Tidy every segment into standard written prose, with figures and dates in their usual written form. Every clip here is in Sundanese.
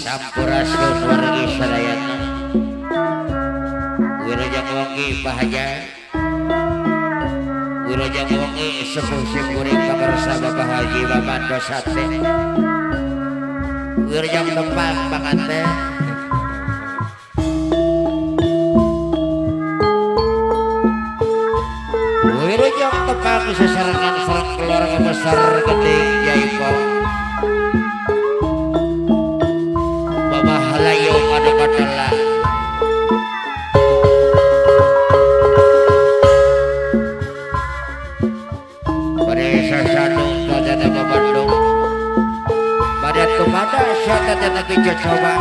Sampurasun wargi sadayana. Wilujeng wengi bahagia. Wilujeng wengi sepuh simkuring pakarsa Bapak Haji Bapak Dosate. Wilujeng tepang pangante. Wilujeng tepang sesarengan sareng keluarga besar Geding Jaipong. Halayung ada kadalah pada sasanu pada Bandung pada tumada syata nabi coba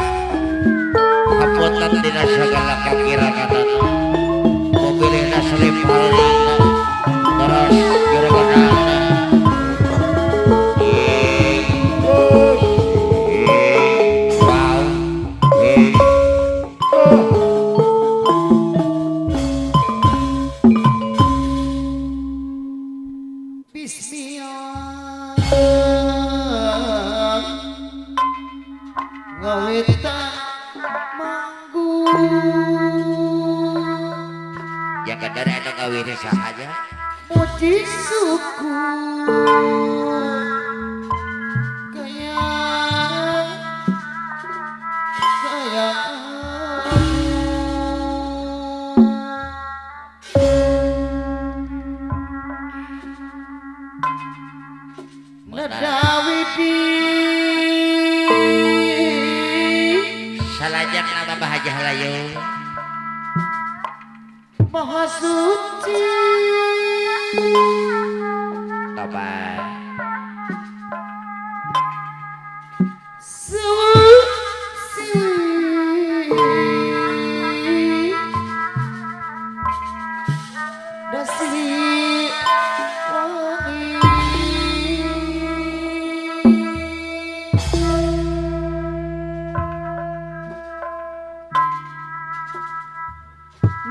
haputan dina segala kakirangan mobilna selip halina terus juragan. Muji suku kaya kaya nadawi di salajang nama bahagia halayu Maha Suci. Tobat. Suci. Dasi wangi.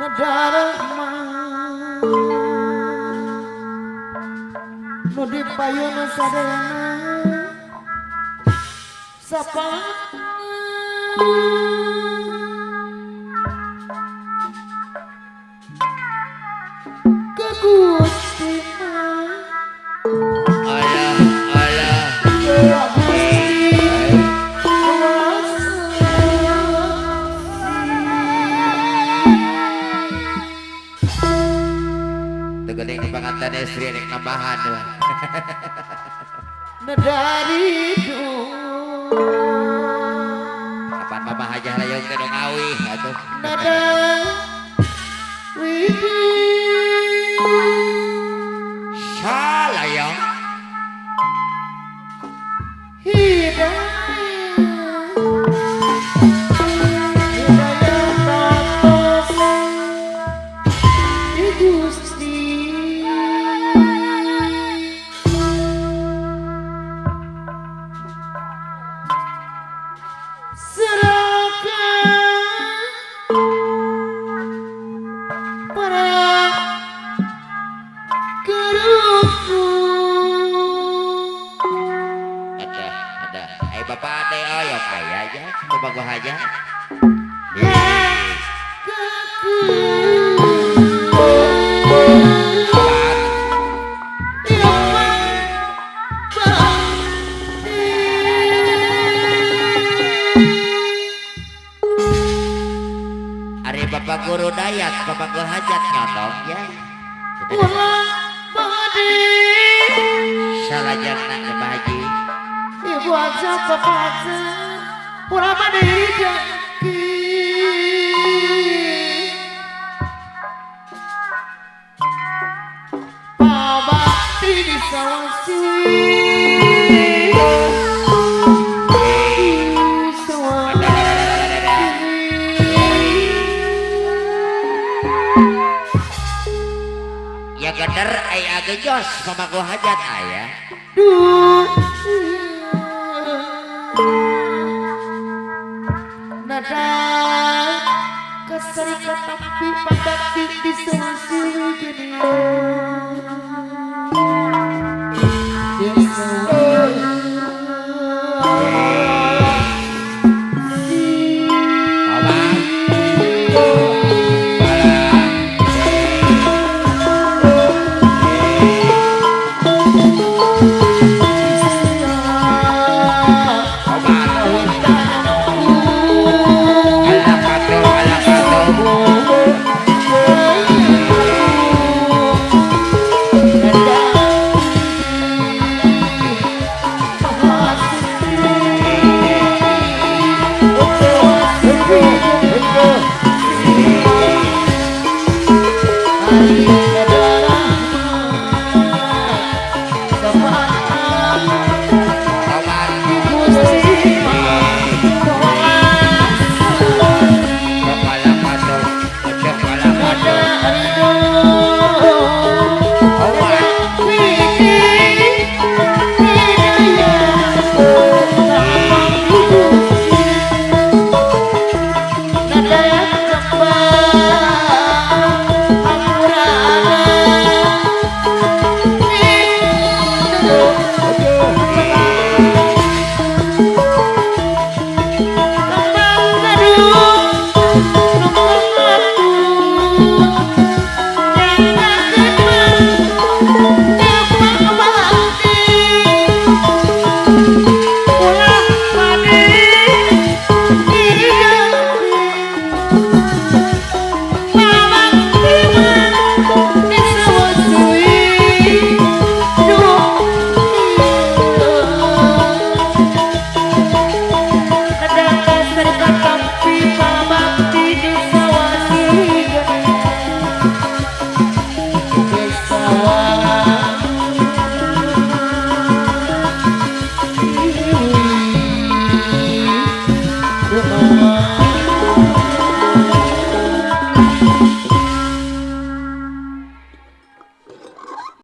Nadarahman nu dipayun sadayana sapana ka Gusti mah Allah Allah Tegeling panganten istri nek nambahan wah. Nedari du. Kapan mama hajah layung teh nu ngawih atuh. Nada widi. Salayang. Hidayah. Hidayah tatos di Gusti. Serahkan para keruku. Ada bapak ade oyok aya aja kumaha aja. Ari bapak guru dayat, bapak guru hajat nyodong ya. Ulah bade Salajana Pak Haji. Ibu aja papaca ulah bade dengki. Pabakti di sawah siwi. Di sawah siwi. Ya geder ai age jos pamago hajat aya. Duh. Nada kasari katapi pabakti di sawah siwi gini.